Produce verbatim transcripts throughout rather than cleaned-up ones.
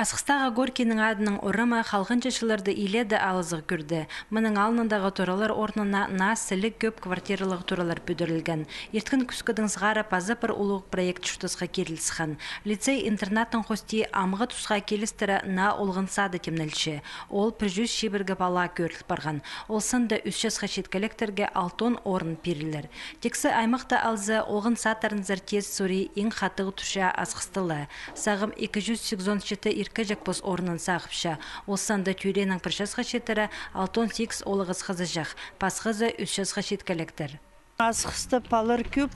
Асхыстағы Горькийнің адынаң орамы халғанҷы чылларда илееде алызығ кӧрді. Мының алнындағы туралар орнына наа сіліг кӧп квартиралығ туралар пӱдірілген. Ирткен кӱскідең сығара паза пір улуғ проект чуртасха киріліскен. Лицей-интернаттың хости амғы тусха килістіре наа олған сады тимнелче. Ол пір чӱс чибіргі пала кӧріл парған. Ол санда ӱс часха читкеліктерге алтон орын пирілер. Тиксі аймахта алза, олған садтарынзар тиис сурии иң хатығ турча Асхыста ла. Сағам ікі чӱс сигізон читі иркеҷек пос орнын сағыпча. Ол санда тӧреенең пір часха читіре алтон сигіс оолағас хызыҷах, пасхазы ӱс часха читкеліктер. Асхыста палалар кӧп.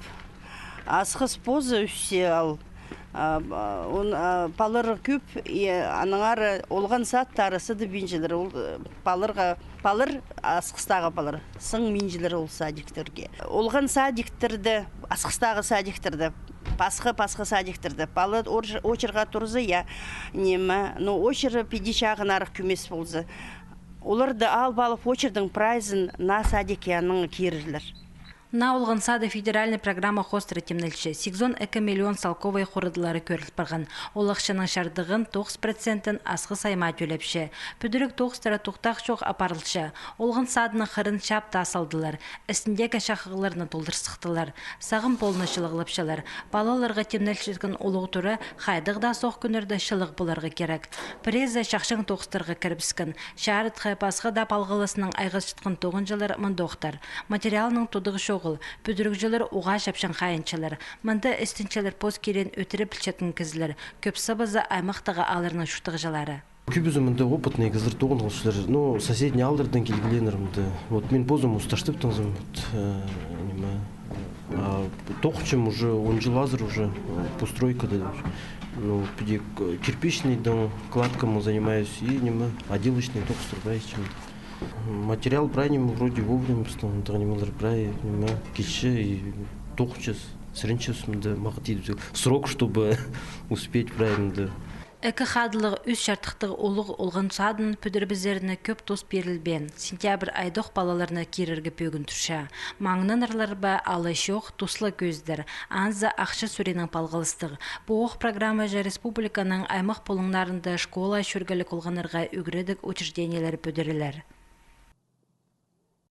Асхыс позы ӱссе ал. А, а, он, а, палалар кӧп, и аннаңар олған садтары сыдыбинчалар. Ол, э, палаларға, палалар Асхыстағы палалар сыҥминчалар ол садиктерге. Олған садиктерде, Асхыстағы садиктерде, пасха, пасха садиктерде пала ор-, очырға турза, я, ниме, ну, очыры піди чағынарах кӧмес полза, оларды алып алып, очырдың прайзын наа садикке аннаң кирерлер. Наа олған сады федеральный программа хоостыра тимнелче. Сигізон ікі миллион салковай хорадылары кӧріл парған. Ол ахчаның чардығын тоғыс процентін Асхыс аймаа тӧлепче. Пӱдіріг тоғыстары тохтағ чох апарылча. Олған садының хырын чаап таа салдылар. Істіндегі чахығларны толдыр сыхтылар. Сағам полны чылығлапчалар. Палаларға тимнелчеткен улуғ тура хайдағ даа соох кӱннерде чылығ поларға кирек. Пірезі чахчаң тоғыстарға кірібіскен. Чарытхы, пасха даа палғалыснаң айғасчатхан тоғынҷылар мындохтар. Материалның тудығы чоғыл. Пӱдірігҷілер уғаа чапчаң хайынчалар. Мында істенчелер пос кирен ӧтіре пілчеткен кізілер. Кӧп сабазы аймахтағы аалларның чуртағҷылары. Кӧбізі мында опытный кізілер тоғынғалчалар. Ну, соседний ааллардаң килгеленнер мында. Вот мин позым усташтып тыңзам, вот, э, ниме, а, тоғынчам уже он чыл азыр уже, э, постройкада. Ну, піди, э, кирпичныйдаң, кладкамен занимаюсь и ниме, отделочный тоғыстар прай итчем. Материал прай ниме вроде вовремя пістің, тағ нимелер прай ниме килче и тоғынчам, сіренчебіс мында, мағат идібіс. Срок, чтобы успеть прай мында. Ікі хадылығ, ӱс чардыхтығ улуғ олған садын пӱдірібізеріне кӧп тус пирілбеен. Сентябрь айдох палаларны кирерге пӧгін турча. Маңнанарлар ба, алай чох, тус ла кӧзідер. Анзы ахча сӱреенең палғалыстығ. Пу ох программаҷа республиканың аймах пулуңнарында школа чӧргелік олғаннарға ӱгредіг учреждениелер пӱдірілер.